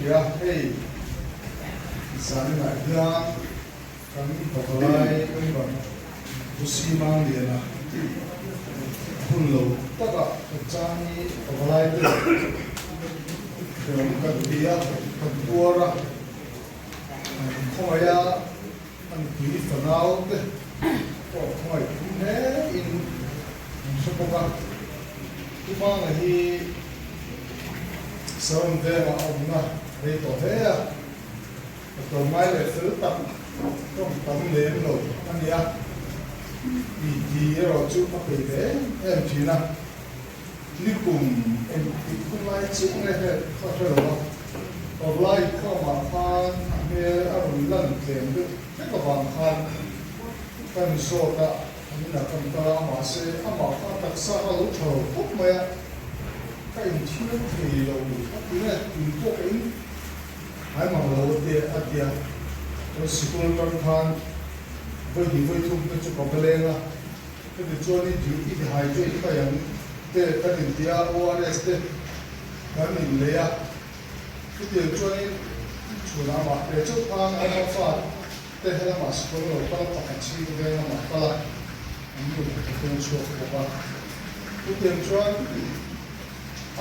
hria. Hei zaninah hian kan pavalai member Pu Simang Liana hun lo takah kan chang hi pavalai te hreawm kan ti a, kan tuar a, kan khawngaih a, an pui fanau te pawh khawngaih thum hle in an hre bawk a. Pu Manga hi Saron vengah a awmna rei tawh hle a, ka tlawmngai leh fel tak tawng tam lem lo a ni a, titi erawh chu a peih ve em em thin a, nikum engtik hun lai chiah nge hre ka hre lo a, Pavlai khawmah khan a hmel a rawn lan tlem deuh hlek avang khan kan zawt a, An inah kan kal a, mahse amah kha a taksa kha a lo tha lo khawp mai a, ka inthiam thei lo a ti nge tui pawh ka in ngai mang lo a ti a ti a, chuan sikul atang khan vawi hnih vawi thum te chu ka va leng a, chutih chuan i duty dehydrate mai ang te kan inti a, ORS te kan inlei a, chutiang chuanin chhunah amah ve chauh khan a awm a fa Te helamah sikul lo kal a, pakhat chhing veng lamah kal a, an nu ka keng chhuak bawk a. Chutiang chuan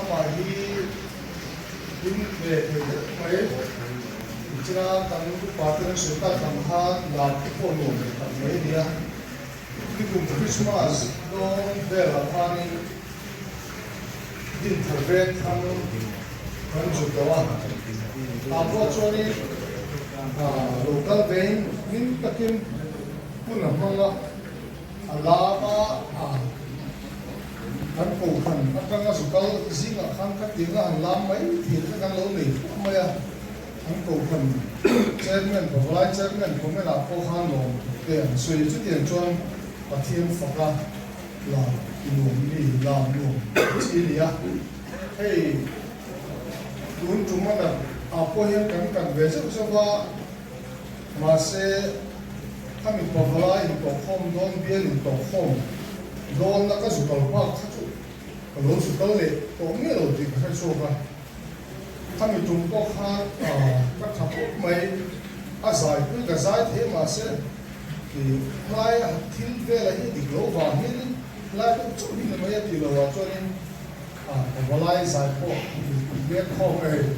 amah hi hlim ve thei deuh mai. Tichuan kan upa te an sawi tak ang khan lar te pawh nuam ve tak mai a nia. Nikum Christmas dawn velah khanin Dinthar veng thlang kan zut lo a, tah pawh chuanin lo kal vein hlim takin hun a hmang a, a lam a, kan kohhran atanga zu kal zingah khan ka tiang a han lam mai thei kha kan lo nei fur mai a, an kohhran chairman, pavalai chairman comment ah pawh khan lawm te an sawi, chutiang chuan Pathian faka Lam nuam mi lam nuam chi a ni a, hei tun tum a nat ah pawh hian kan kat ve zeuh zeuh a, mahse khami pavala intawhkhawm dawn bial intawhkhawm dawnna ka zu kal bak kha chu ka lo zu kal leh tawh miah lo tih ka hre chhuak a, khami tum pawh khan ka tha khawp mai, a zai pui ka zai thei mahse. Hlai a thil vela hi dik lo vang hianin hlai deuh chauh hi ni mai a tih loh ah chuanin pavalai zai pawh leng khawm a hei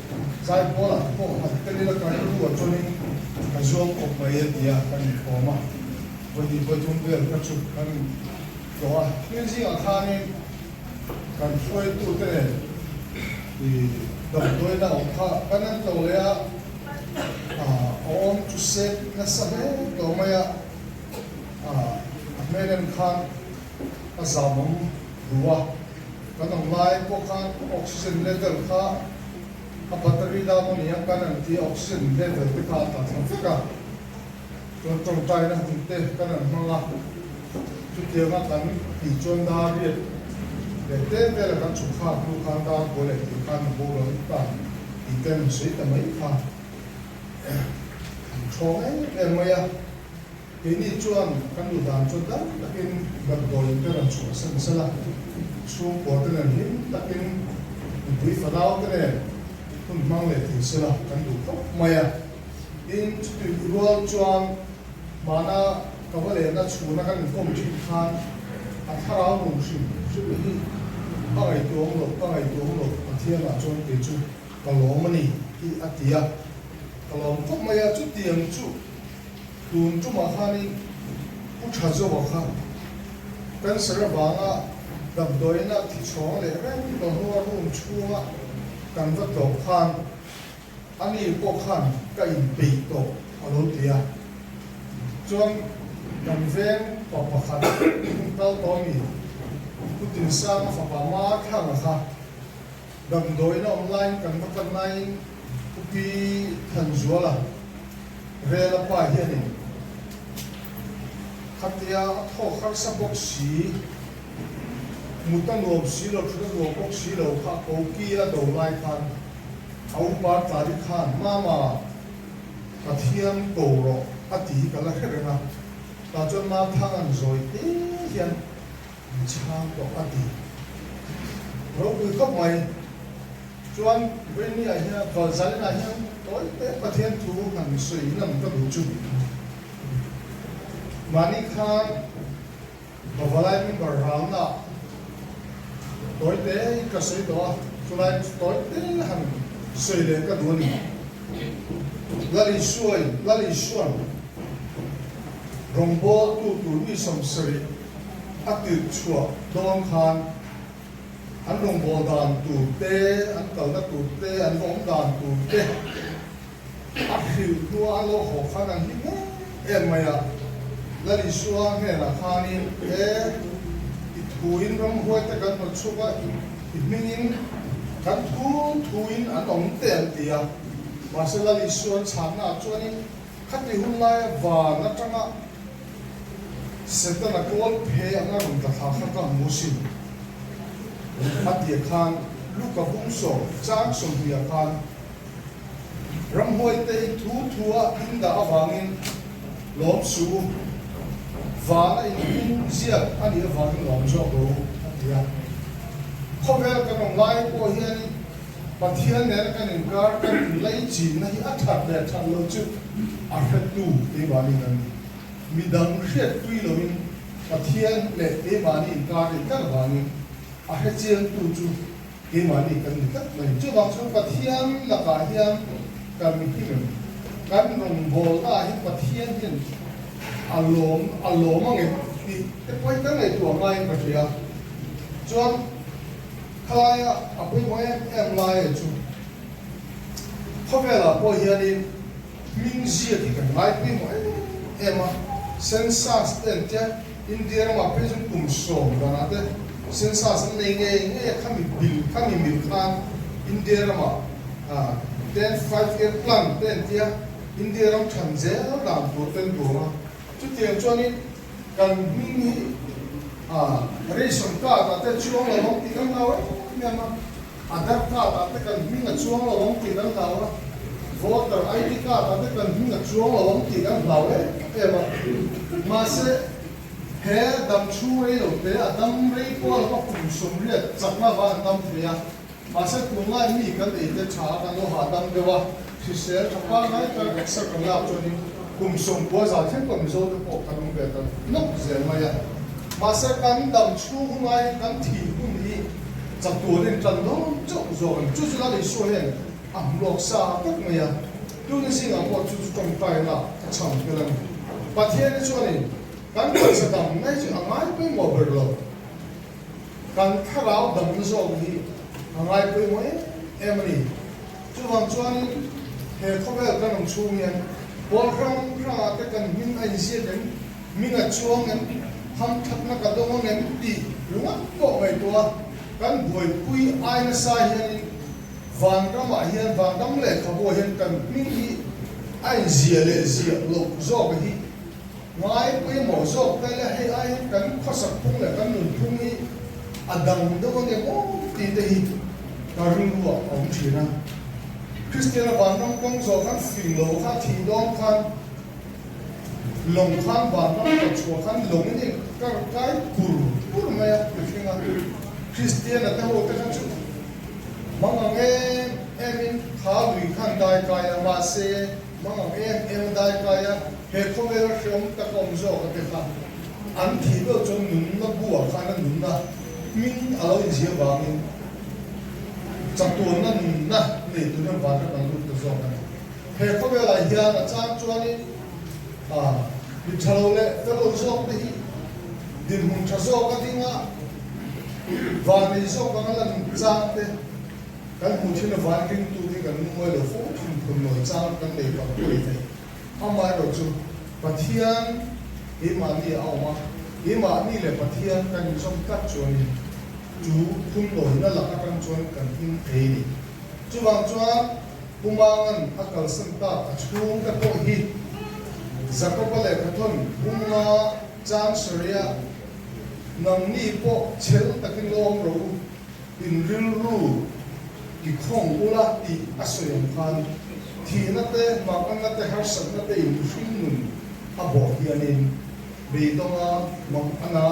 zai pawl ah te pawh han tel ila ka rilru ah chuanin ka zuam khawp mai a ti a kan inkhawm a vawihnih vawithum vel ka chhuk kan tlawh a thil zingah khanin kan hruaitu te nen damdawiina awm kha kan an tlawh leh a. A awm chu sep nasa hle tawh mai a, a hmel en khan a zamawm duh a, kan awm lai pawh khan oxygen level kha a battery down a ni a, kan an ti a oxygen level te kha a tla thla vek a, chuan tawngtaina hun te kan an hmang a, chutianga kan tih chuan dar riat leh tlem vela kan chhuk thlak hnu khan dar kual leh tih khan a boral ta. Tih te an sawi ta mai kha an thawng em em mai a, keini chuan kan duh dan chuan dam takin damdawiin te rawn chhuah san sel a, chhungkua te nen hlim takin mipui fanau te nen hun hmang leh thei sela kan duh khawp mai a. Tin, chutih rual chuan hmana ka va lehna chhuna kan inkawm thin khan a thlarau nun hrim hrim hi ka ngaihtuah awm lo, ka ngaihtuah awm lo, Pathianah chuan kei chu ka lawm a ni tih a ti a, ka lawm khawp mai a, chutiang chu tun tumah khanin Pu Thazoa kha cancer avanga damdawiina thi chhawng leh reng tawh hnua room chhunga kan va tlawh khan Ani pawh khan ka inpeih tawh a lo ti a, chuan kan veng pa pakhat hun kal tawh mi Pu Tinsanga fapa ma thlang kha damdawiin a awm laiin kan va kal laiin Pu Pi Thanzuala rel a pa hianin khatia a thawk harsa bawk si, mut a nuam si lo, thut a nuam bawk si lo kha koki a do lai khan A upa Tlari khan, Mama, Pathian ko rawh a ti hi ka la hre reng a, tah chuan Mathanga'n zawi te hian min chhang tawh a ti. Ropui khawp mai. Chuan Vawinia hian Valzalina hian tawi te Pathian thu han sawi lam ka duh chu. Mahni khan Pavalai member ralna tawi te in ka sawi tawh a, chulai chu tawi te han sawi leh ka duh a ni. Lal Isuai, Lal Isuan rawngbawltu tur mi 70 a tirh chhuah dawn khan, An rawngbâwl dan tur te, an kalna tur te, an va awm dan tur te a hrilh hnua an lo haw khan an hlim em em mai a. Lal Isua hnenah khanin, E, i thuin ramhuai te kan hnawt chhuak a, i hmingin kan thu thuin an awm te an ti a. Mahse Lal Isua'n chhannaah chuanin, Khati hun laia van atanga Setana kawl phe anga rawn tla thla kha ka hmu sin. A tia khan Luka bung 10 chang 20 ah khan ramhuai te in thu thu a in dah avangin lawm suh u, van a in hming ziak a nih avangin lawm zawk rawh u a ti a. Khawvel kan awm lai pawh hianin Pathian nena kan inkar kan inlaichinna hi a that leh that lo chu a hretu keimahni kan ni. Midang hriat tui loin Pathian leh keimahni inkar nih tlat avangin a hrechiangtu chu keimahni kan ni tlat mai. Chuvang chuan Pathian lakah hian kan him em? Kan rawngbawlnaah hian Pathian hian a lawm a lawm ang em tih te pawh hi kan ngaihtuah ngaiin ka hria. Chuan. Khalaia a pawimawh em em laia chu khawvelah pawh hianin hming ziak hi kan ngai pawimawh em em a, census te an tia, India ramah phei chuan kum 10 danah te census an nei ngei ngei a, khami bil khami mil khan India ramah ten five year plan te an tia, India ram than zel dan tur te an duang a, chutiang chuanin Kan hming hi ration card ah te chuang lo ang tih kan hlau em em a, Aadhar card ah te kan hming a chuang lo ang tih kan hlau a, voter ID card ah te kan hming a chuang lo ang tih kan hlau em em a. Mahse, he dam chhung rei lo te, a dam rei pawh lova kum 80 chakna va an dam thei a. Mahse, tunlai mi kan ei te tha a kan lo hahdam deuh a, hrisel tha pangngai tak exer kan lak chuanin kum 90 zan thleng pawh Mizo te pawh kan awm ve ta nawk zel mai a. Mahse, kan dam chhung hun laiin kan thih hun hi chatuanin tan dawn chauh zawk a ni. Chu chu Lal Isua hian a hmu lawk sa tak mai a, tuni zingah pawh chu chu tawngtaina a chham tel a ni. Pathian hi chuanin kan taksa dam mai chu a ngai pawimawh ber lo. Kan thlarau damna zawk hi a ngai pawimawh em em a ni. Chuvang chuanin he khawvel kan awm chhung hian pawl hrang hrangah te kan hming a inziak em, hming a chuang em, hamthatna ka dawng ang em tih ringawt pawh ngaihtuah a, kan buaipui ai nasa hianin vanramah hian vanram lehkhabuah hian kan hming hi a inziah leh ziah loh zawk hi Ngai pawimawh zawk ta ila hei ai hian kan khawsak phung leh kan nun phung hi a dang deuh a nge maw tih te hi ka rilru ah a awm thin a. Kristiana vanram kawng zawh khan fing lo kha thih dawn khan lawng khan vanram kawt chhuah khan lawng in in kar kai pur pur mai a mihring a. Kristiana te ho te kha chu mang ang em em in kha lui khan dai kai a mahse Mang ang em em dai kai a, he khawvel hreawm tak a awm zawk a te kha an thih deuh chuan nunna buah khan a nunna hming a lo inzia vangin chatuanna nunna nei turin vanram an lut ta zawk a ni. He khawvelah hian a chang chuanin mi tha lo leh fel lo zawk te hi dinhmun tha zawk a ding a, vannei zawk anga lan chang te, Kan hmuh thin avang ringtu hi kan lungawi lo fo thin phun nawi chang kan nei pang pawh i thei. Amaherawh chu Pathian keimahni a awm a, keimahni leh Pathian kan inzawm tlat chuanin chu phun nawina lak atang chuan kan him thei a ni. Chuvang chuan Pu Mangan a kalsan tak a chhungte pawh hi Jakoba lehkhathawn bunga chang saria nangni pawh chhel takin lawm rawh u. In rilru tikhawng ula tih a sawi ang khan thihna te, manganna te, harsatna te in mihring nun a bawh hianin beidawnga, mangana,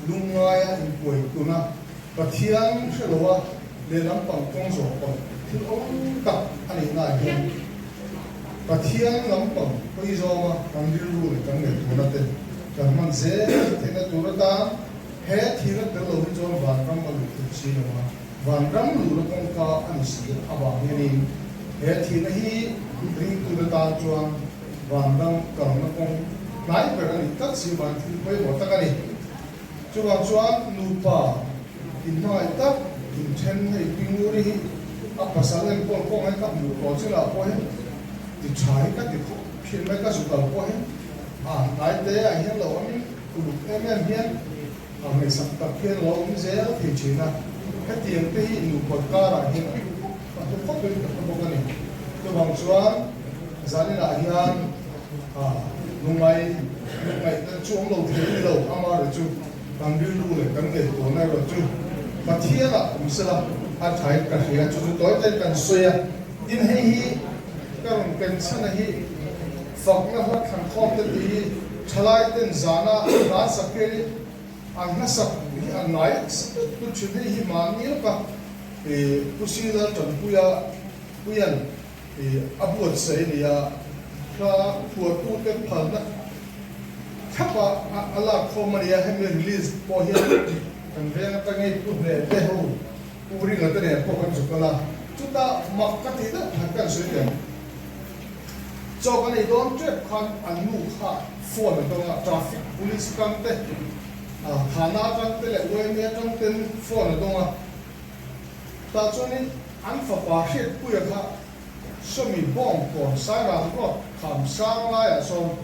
lungngaia inkuaituna, Pathian hre loa lehlam pang kawng zawh pawh. thil awm tak a nih naah hian Pathian lampang hawi zawnga kan rilru leh kan ngaihtuahna te kan hman zel theihna tur atan he thihna tel lo hi chuan vanram a luh theih si lo a, vanram luhna kawngka a ni si avang hianin he thihna hi ringtute tan chuan vanram kalna kawng hnai ber a nih tlat si avangin thil pawimawh tak a ni. Chuvang chuan nupa inhmangaih tak inthen hei Pi Nguri hi a pasal enkawl kawng hi ka hmuh tawh chinah pawh hian ti tha hi ka ti khawp thin mai, ka zukal pawh hian a hnai te ah hian lo awmin uluk em em hian a ngaihsak tak hian lo awm zel thei thin a, hetiang te hi nupa karah hian a hlu khawp a hlu khawpin ka hre bawk a ni. Chuvang chuan zaninah hian A lungngai lungngaihna chu awm lo thei ni lo, amaherawh chu kan rilru leh kan ngaihtuahna erawh chu Pathianah awm sela a thain ka hria, chu chu tawi tawiin kan sawi a. Tin, hei hi ka rawn ken chhan a hi fakna hla thlankhawm te tih hi thalai ten zana hla sak hianin an hla sak hi an ngai tut thin, hei hi mahni lawka Pu Sila Tanpuia Puian I a buatsaih a ni a, hla phuartute phalna thlapa a lak khawm a ni a, hemi release pawh hian kan veng atangin Pu Hneh te ho, Pu Ringa te nen pawh kan zuk a la, chutah mak ka tih deuh khat kan sawi teh ang. Chaw kan ei dawn tep khan an nu kha phone a dawng a, traffic police atang te, thana atang te leh yma atang ten phone a dawng a, Tah chuanin an fapa Hriatpuia kha Sawmi Bawngkawn Sairang Road kham sang laiah sawn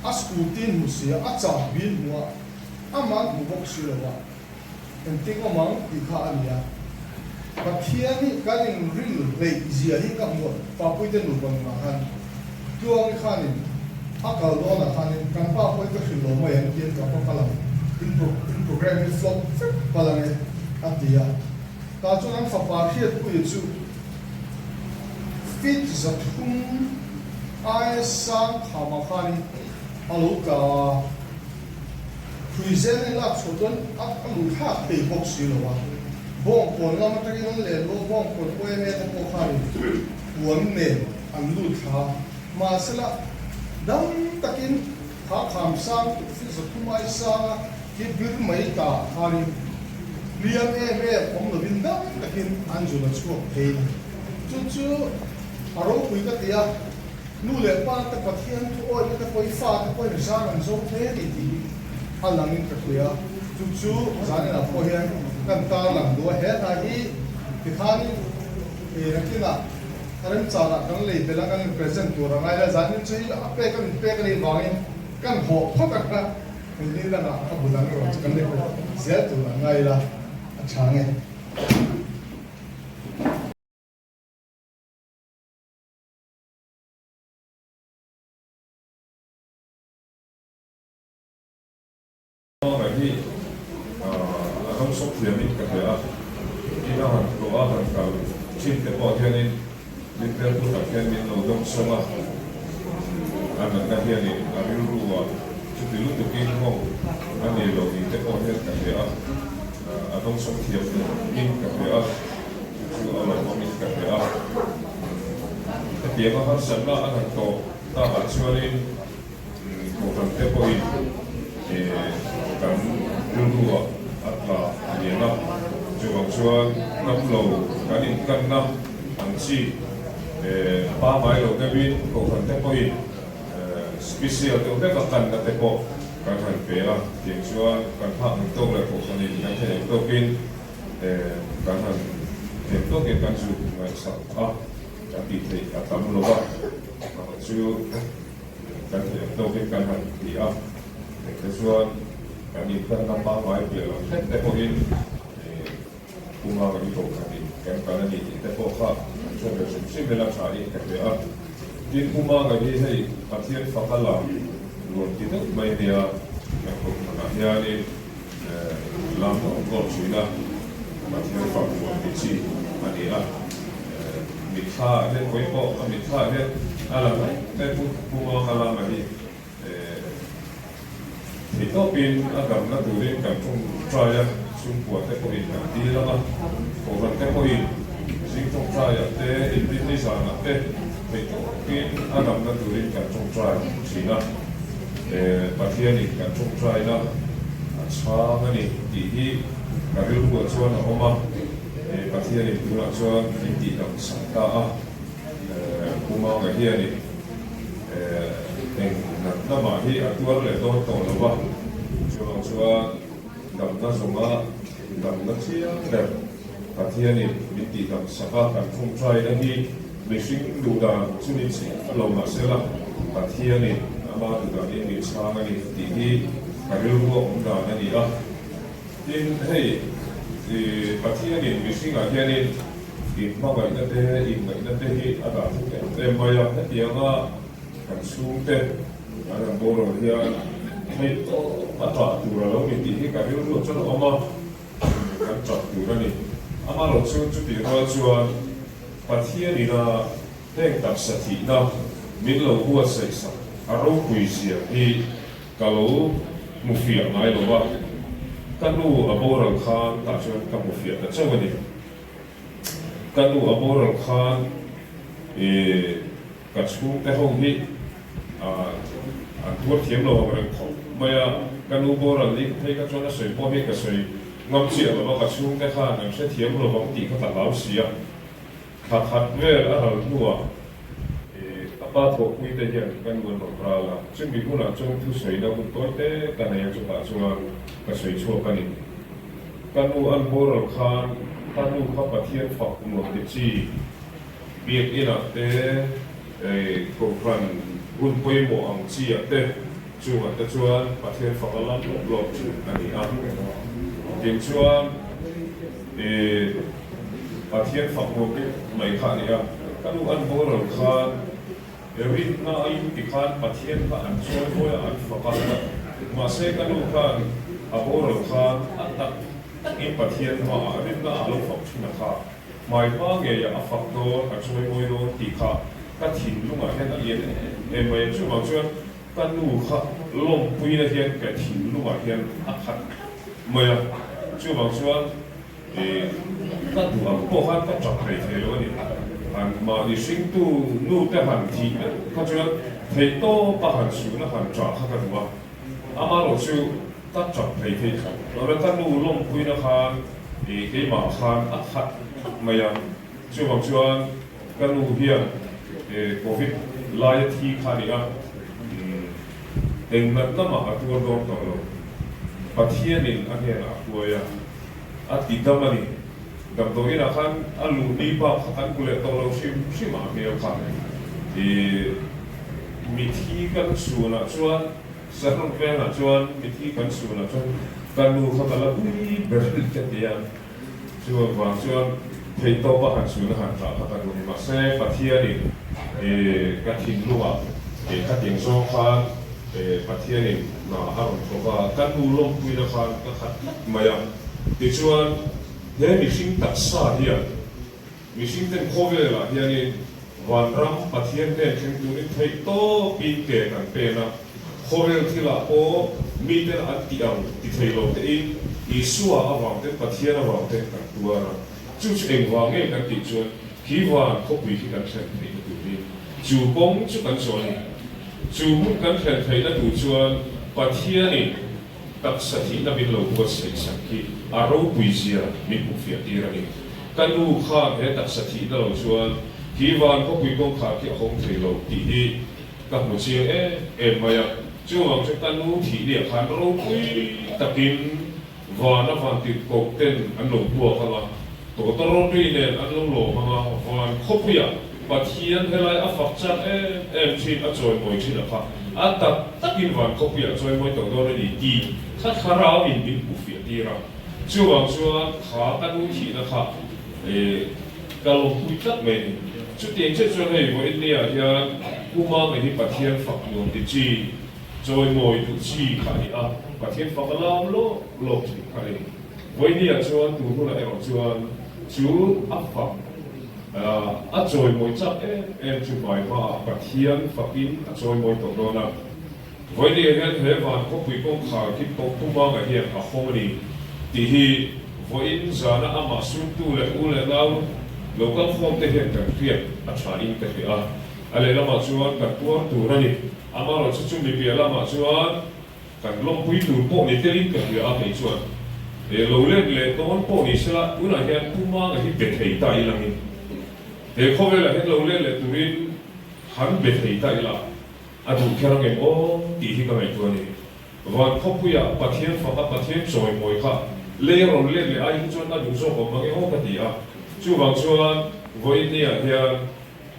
a scooty hmu si a, a chah bil hmu a, amah hmu bawk si lo a, engtin awm ang tih kha a ni a. Pathian hi kan inrin hleih zia hi ka hmu a, Papuite nupa nunah khan Tluangi khanin a kal dawnah khanin kan pa pawh hi ka hrilh lo mai ang tiin ka va kal ang, in program hi flop vek palh ang e a ti a. Tah chuan an fapa Hriatpuia chu feet 300 aia sang khama khanin a lo tla a, hrui zel in lak chhuah chuan a luh thlak thei bawk si lo a, bawngkawn lam atangin an len luh a, bawngkawn yma te pawh khanin puan nen an lut thla a, mahsela dam takin kha kham sang tuk feet 300 aia sanga khi bir mai ta khanin hliam em em awm lovin dam takin an zun a chhuak thei a ni. Chu chu a ropui ka ti a, nu leh pa te Pathian thu awihna te pawhin fa te pawhin zan an zo hle a ni tih hi a langin ka hria. Chu chu zaninah pawh hian kan tarlang duh a, he hna hi tikhanin nakinah remchanah kan lei belh a, kan in present tur a ngai la, zanin chu hi a pek a min pek a nih vangin kan hawh phawt ang a. Hei dangah a bu dang erawh chu kan leh zel tur an ngai ila a tha nge. Hmangaih hi a ram sawk thiamin ka hria a, ina han tlawh a han kal thin te pawh hianin min hmeltu tak hian min lo dawng sawm a, a natna hianin a rilru ah chuti lutukin nghawng a nei lo tih te pawh hian ka hria a, a dawng sawm thiam in ka hria a, chu chu a lawmawmin ka hria a. Hetianga harsatna a han tawh takah chuanin Kohhran te pawhin kan rilru ah a tla lian a, chuvang chuan hnam lo kan inkanna ang chi pangngai lo deuhin Kohhran te pawhin special deuh hlek a kanna te pawh kan han pe a, tiang chuan kan phak ang tawk leh Kohhranin kan theih ang tawkin kan han theih ang tawkin kan zuk ngaihsak a, kan tih theih a tam lo a, chu. Kan theih ang tawkin kan han ti a, engte chuan kan intanna pangngai piah lam hlek te pawhin Puma ka i kohhranin kan kal a ni tih te pawh kha an hre ve hrim hrim ila tha in ka hria a. Tin, Puma ka hi hei Pathian faka lam nuam ti deuh mai nia, kan kohhranah hianin lam a awm thin a, Pathian fak nuam ti chi a ni a. Mitthla ah hian kawi pawh a mitthla ah hian a la mai mai pu pu Manga lama hi theih tawpin a damna turin kan tawngtai a, chhungkua te pawhin kan dil ang a, kohhran te pawhin zing tawngtai. Ṭawngṭaiah te, inrinni zanah te theih tawkin a damna turin kan ṭawngṭai ṭhin a. Pathianin kan ṭawngṭaina a chhang a ni tih hi ka rilruah chuan a awm a. Pathianin tunah chuan min tihdam sak ta a. Pu Manga hianin eng natna mah hi a tuar leh dawn tawh lo va, chuvang chuan damna zawnga damna chiang ber Pathianin min tihdam sak a, kan ṭawngṭaina hi mihring duhdan chu ni chiah lo mah sela, Pathianin ama duhdanin min chhang a ni tih hi ka rilru a awm dan a ni a. Tin, hei Pathianin mihringah hianin inhmangaihna te, inngaihna te hi a dah thuk em em mai a, hetianga kan chhungte an han boral hian theih tawp a ṭah tur a lo ni tih hi ka rilru chuan a awm a. Kan ṭap tur a ni. Amaherawh chu chutih rual chuan Pathian ina heng taksa thihna min lo buatsaih sak a ropui zia hi ka lo hmu fiah ngai lo va, ka nu a boral khan tah chuan ka hmu fiah ta chauh a ni. Ka nu a boral khan ih ka chhungte ho hi an tuar thiam lo ang reng khawp mai a, ka nu boral nih phei kha chuan a sawi pawh hi ka sawi ngam chiah lo va, ka chhungte khan an hrethiam lo vang tih kha ka hlau si a. Thla khat vel a ral hnuah ka pa thawhpui te hian ka nu an rawn ral a, chumi hunah chuan thusawina hun tawi te ka nei a, chutah chuan ka sawi chhuak a ni. Ka nu an boral khan ka nu kha Pathian fak nuam ti chi Biakinah te, Kohhran hun pawimawh ang chiah te chungah te chuan Pathian fak a lam lawp lawp thin a ni a. Tin chuan Pathian fak nuam deuh mai kha a ni a. Ka nu an boral khan rinna aiin tikhan Pathian kha an chawi mawi a, an fak a. Mahse ka nu khan a boral khan a tak takin Pathian hmaah rinna a lo fak thin a kha. Hmai hma ngeiah a fak dawn, a chawimawi dawn tih kha ka thinlungah hian a lian em em mai a. Chuvang chuan ka nu kha lawmpuina hian ka thinlungah hian a khat tlat mai a. Chuvang chuan ka duh ang pawh khan ka tap thei thei lo a ni. Han mahni hringtu nu te han thih meuh kha chuan theihtawpa han chhun a han ṭah kha ka duh a. Amaherawh chu Ka tap thei thei thlap lo a, ka nu lawmpuina khan keimah khan a khat thlap mai a, chuvang chuan ka nu hian Covid laia thi kha a ni a, eng natna mah a tuar dawn tawh lo, Pathianin a hnenah a hruai a, a ti dam a ni. Damdawiinah khan a luh ni bak kha kan hmu leh tawh lo hrim hrim a hmel kha mithi kan chhunah chuan Sahlawk vengah chuan mithi kan sunah chuan ka nu kha ka la pui ber ka ti a, chu avang chuan theihtawpa han sun a han ṭah kha ka duh ni. Mahse Pathianin ka thinlungah khatiang zawng khan Pathianin hna a rawn thawk a, ka nu lawmpuina khan ka khat tlat mai a. Tichuan he mihring taksa hian Mihring ten khawvelah hianin vanram Pathian hnen thleng turin theih tawpin ke kan pen a, khawvel thilah pawh miten an tih ang ti thei lo tein Isua avang ten Pathian avang ten kan tuar a, chu chu engvang nge kan tih chuan khi van khawpui khi kan thlen theihna turin chu kawng chu kan zawh a ni. Chu hmun kan thlen theihna tur chuan Pathianin Taksa thihna min lo buatsaih sak hi a ropui zia min hmuh fiah tir a ni. Ka nu khan he taksa thihna lo chuan khi van khawpui kawngkhar khi a hawng thei lo tih hi ka hmu chiang em em mai a. Chuvang chu ka nu thih niah khan ropui takin van a van tirh koh ten an lo hmuak ang a, tawtawrawtui nen an lo lawm ang a, van khawpuiah Pathian helai a fak chak em em thin, a chawimawi thin a kha a tak takin van khawpuiah chawimawi tawh dawn a ni tih kha thlarauin min hmuh fiah tir a. Chuvang chuan kha ka nu thihna kha ka lawmpui tlat mai a ni. Chutiang chiah chuan hei vawiin niah hian Pu Mama hi Pathian fak nuam ti chi, chawimawi duh chi kha a ni a, Pathian fak a lam lawk lawk thin kha a ni. Vawiin niah chuan tur hunah erawh chuan chu a fak A chawimawi chak em em chu hmaihmaah Pathian fakin a chawimawi tawh dawn a. Vawinia hian he van khawpui kawngkhar khi Pawkpumanga hian a hawng a ni tih hi vawiin zana amah suntu leh u leh nau Lo kal khawm te hian kan hriat a tha in ka hria a, a lehlamah chuan kan tuar tur a ni. Amaherawhchu chu mi piah lamah chuan kan lawmpui tur pawh ni telin ka hria a, kei chuan he lo let leh dawn pawh ni sela tunah hian Pu Manga hi be thei ta ilangin he khawvelah hian lo let leh turin han be thei ta ila a duh kher ang em aw tih hi ka ngaihtuah a ni. Van khawpuia Pathian faka Pathian chawimawi kha lei a rawn let leh ai hi chuan a duh zawk awm mange aw ka ti a. Chuvang chuan vawiinniah hian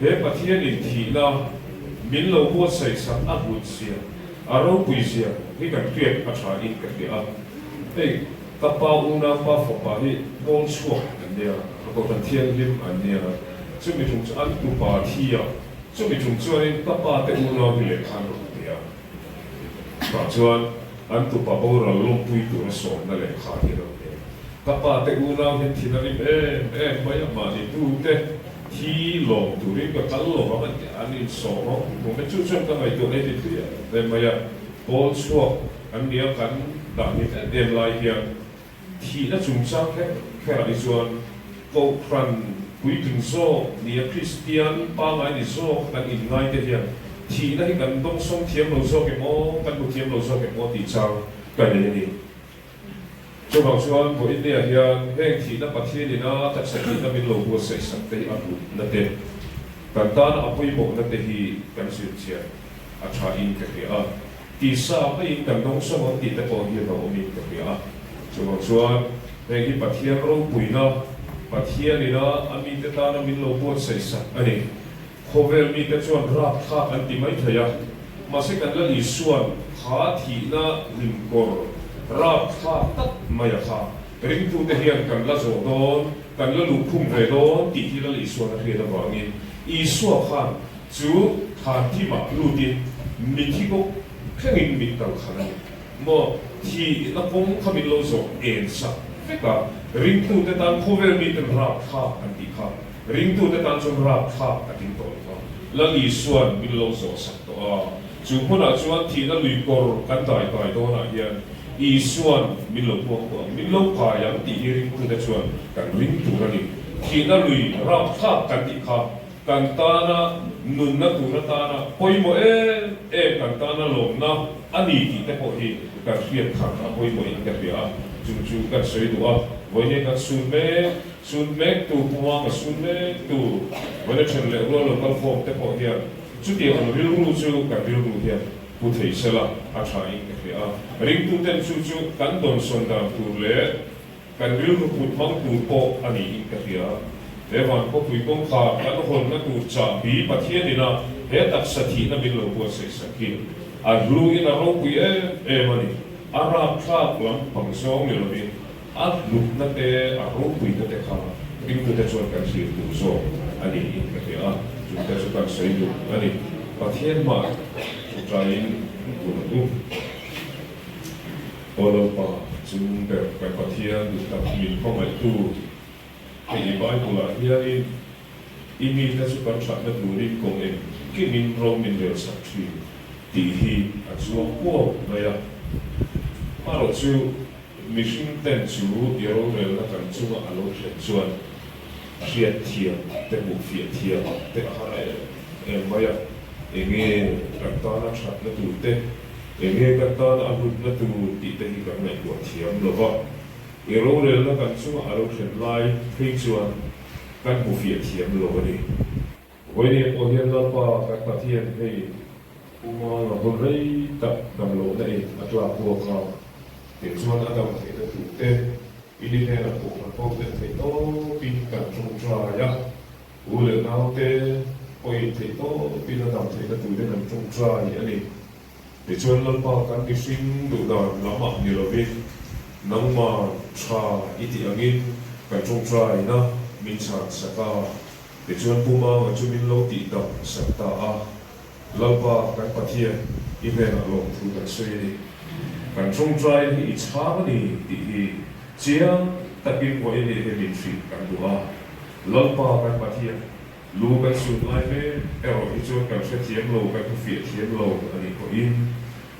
he Pathianin thihna min lo buatsaih sak a hlut zia, a ropui zia hi kan hriat a tha in ka hria a. Hei ka pa unau pa fapa hi pawl chhuak an nia, ka kohhran thianghlim an nia, chumi tum chu an tupa thi a, chumi tum chuanin ka pa te unau hi lehkha an rawn pe a. Tah chuan an tupa boral lawmpui tura sawmna lehkha hi a lo ni a. Ka pa te unau hian thin a rim em em mai a, mahni tute thi lawm turin ka kal lo vang an ti a, an insawm a, kum e chu chuan ka ngaihtuah nei ti thui em em mai a. Pawl chhuak an nia kan dah hlim em em lai hian Thihna chungchang kher kherah hi chuan Kohhran puitling zawk nia Kristian pangngai ni zawk kan inngai te hian thihna hi kan dawngsawng thiam lo zawk em aw, kan hmu thiam lo zawk em aw tih chang ka nei a ni. Chuvang chuan vawiinniah hian heng thihna Pathian ina taksa thihna min lo buatsaih sak te hi a hlutna te, kan tana a pawimawhna te hi kan zirchian a tha in ka hria a. Tisa maiin kan dawngsawng ang tih te pawh hi a awmin ka hria a. Chuvang chuan heng hi Pathian ropuina, Pathianina a mite tana min lo buatsaih sak a ni. Khawvel mite chuan rapthlak an ti mai thei a, mahse kan Lal Isuan kha thihna hlimkawr rapthlak tak mai a kha ringtute hian kan la zawh dawn, kan la luhkhum ve dawn tih hi Lal Isuan a hriat avangin Isua khan Chu thlan thimah lutin mithi bawk thlengin min kal khalh a ni maw? Thihna kawng kha min lo zawh en sak vek a, ringtute tan khawvel miten rapthlak an tih kha ringtute tan chuan rapthlak a tling tawh lo va, Lal Isua'n min lo zawh sak tawh a, chu hmunah chuan thihna lui kawr kan dai kai dawnah hian Isua'n min lo puang tawh ang, min lo kai ang tih hi ringtute chuan kan ring tur a ni. Thihna lui rapthlak kan tih kha Kan tana nunna tur atana pawimawh em em kan tana lawmna a ni tih te pawh hi kan hriat khat a pawimawhin ka hria a, chung chu kan sawi duh a, vawiin kan sun mek, sun mektu Pumanga sun mektu vawiina then leh rual lo kal khawm te pawh hian chutiang ang rilru chu kan rilru hian pu thei sela a thain ka hria a, ringtuten chu chu kan dawnsawn dan tur leh Kan rilru put hmang tur pawh a niin ka hria. He van khawpui kawngkhar kan hawnna tur chahbi Pathian ina he taksa thihna min lo buatsaih sak hi a hlu in a ropui em em a ni. A rapthlak lam pang zawng ni lovin a hlutna te a ropuina te kha ringtute chuan kan thlir tur zawk a niin ka hria a, chungte chu kan sawi duh a ni. Pathian hmah thutlaiin tur an u. Aw Lalpa, chung ber kan Pathian duh tak min hmangaihtu, hei i Bible-ah hianin i mite chu kan thatna turin kawng engkimin ro min relsak thin tih hi a chuang kuau mai a. Amaherawh chu mihring ten chu i rorelna kan chunga a lo thlen chuan hriat thiam te hmuh fiah thiam te a har em em mai a, enge kan tana thatna tur te, Enge kan tana a hlutna tur tih te hi kan ngaihtuah thiam lo va, i rorelna kan chunga a lo thlen lai phei chuan kan hmu fiah thiam lo a ni. Vawinia pawh hian Lalpa kan Pathian hei Pu Manga hun rei tak dam lohna in a tlak buak a, teh chuan a dam theihna tur te i ni hnenah pawh kan ho ten theih tawpin kan tawngtai a. U leh naute pawhin theih tawpin a dam theihna turin an tawngtai a ni. Tichuan Lalpa kan mihring duh dan lamah ni lovin nangmah tha i tih angin kan tawngtaina min chhan sak a. Tichuan Pu Manga chu min lo tih dam sak ta a. Lalpa kan Pathian i hnenah lawmthu kan sawi a ni. Kan tawngtaina hi i chhang a ni tih hi chiang takin vawiin ni hi min hrilh kan duh a. Lalpa kan Pathian, lu kan sun lai mek erawh hi chuan kan hrethiam lo, kan hmufiah thiam lo a nih pawhin,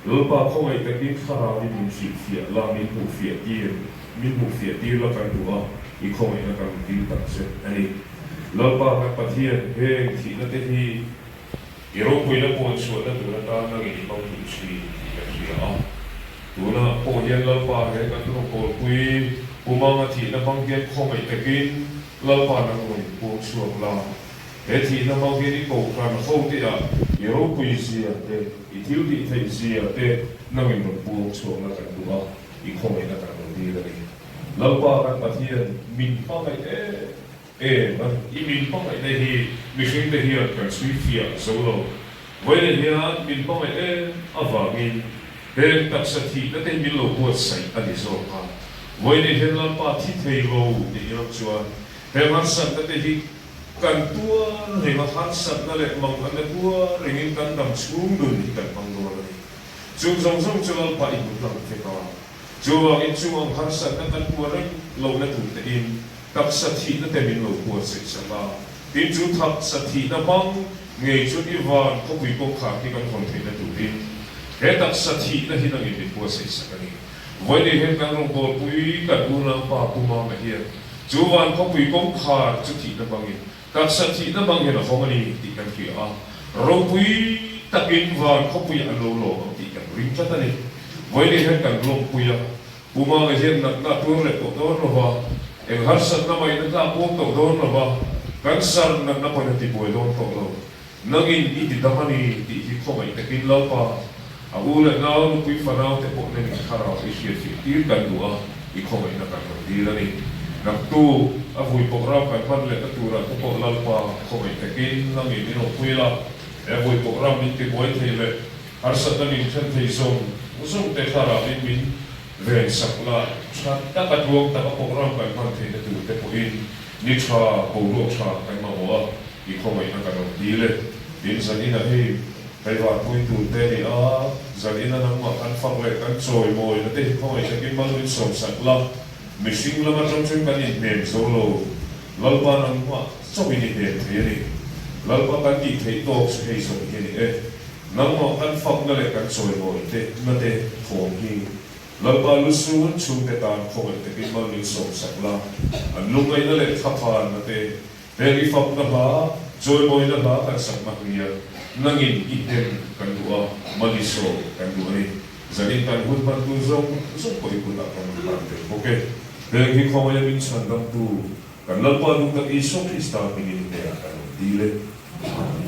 Lalpa khawngaih takin thlarauin min hrilhfiah la, min hmuhfiah tir, min hmuhfiah tir la kan duh a, i khawngaihna kan dil tak zet a ni. Lalpa kan Pathian, heng thihna te hi i ropuina puan chhuahna tur atan nangin i hmang duh thin tih kan hria a. Tunah pawh hian Lalpa he kan rawngbawlpui Pumanga thihna hmang hian khawngaih takin Lalpa nang rawn inpuang chhuak la. He thihna hmang hian i kohhran hote-ah i ropui zia te, i thil tih theih zia te nangin rawn puang chhuak la kan duh a, i khawngaihna kan rawn dil a ni. Lalpa kan Pathian min hmangaih em em a ni. I min hmangaihna hi mihringte hian kan chhui fiah zo lo. Vawiin hian min hmangaih em avangin heng taksa thihna te hi min lo buatsaih a ni zawk a. Vawiin hian Lalpa thi thei lo tih i ram chuan heng harsatna te hi Kan tuar reng a, harsatna leh manganna tuar rengin kan dam chhung nun hi kan hmang dawn a ni. Chung zawng zawng chu Lalpa i hmu tlang vek a. Chuvangin chung ang harsatna kan tuar reng lohna tur tein taksa thihna te min lo buatsaih sak a. Tin, chu taksa thihna hmang ngei chuan i van khawpui kawngkhar hi kan hawn theihna turin he taksa thihna hi nangin min buatsaih sak a ni. Vawiin hian kan rawngbawlpui kan unaupa Pu Mama hian chu van khawpui kawngkhar chu thihna hmangin, taksa thihna hmang hian a hawng a ni tih kan hria a, ropui takin van khawpuiah an lo lawm ang tih kan ring tlat a ni. Vawiin hian kan lawmpui a, Pu Mama hian natna a tuar leh tawh dawn lo va, eng harsatna mah in a tlak bawk tawh dawn lo va, cancer natna pawhin a tibuai dawn tawh lo. Nangin i ti dam a ni tih hi khawngaih takin Lalpa, a u leh nau nupui fanau te pawh nangin thlarau i hriatfiah tir kan duh a, i khawngaihna kan rawn dil a ni. Naktu, a vui program kan hman lehna turah te pawh Lalpa, khawngaih takin nangin i rawn pui la, he vui program min tibuai thei leh harsatna min thlen thei zawng zawng te thlarauin min ven sak la, tha taka tluang taka program kan hman theihna tur te pawhin ni tha, boruak tha kan mamawh a. I khawngaihna kan rawn dil e. Tin, zan inah hei Kaivar pui tur te a ni a, zan ina nangmah kan fak leh kan chawimawina te hi khawngaih takin mal min sawmsak la, mihring lam atang chuan kan inhnem zo lo, Lalpa nangmah chauhin i hnem thei a ni. Lalpa kan tih theih tawk chu hei zawng hi a ni e. Nangmah kan fakna leh kan chawimawi te na te thawm hi Lalpa lusun chhungte tan khawngaih takin mal min sawmsak la, an lungngaihna leh thlaphanna te Heng i fakna hla, chawimawina hla kan sak hmak nia, nangin i hnem kan duh a, malisawm kan duh a ni. Zanin kan hun hmantu zawng zawng pawh i kutah kan rawn hlan tel bawk e. Heng hi khawngaia min chhandamtu kan Lalpa duh tak Isua Krista hmingin i hnenah kan rawn dil e. Amen.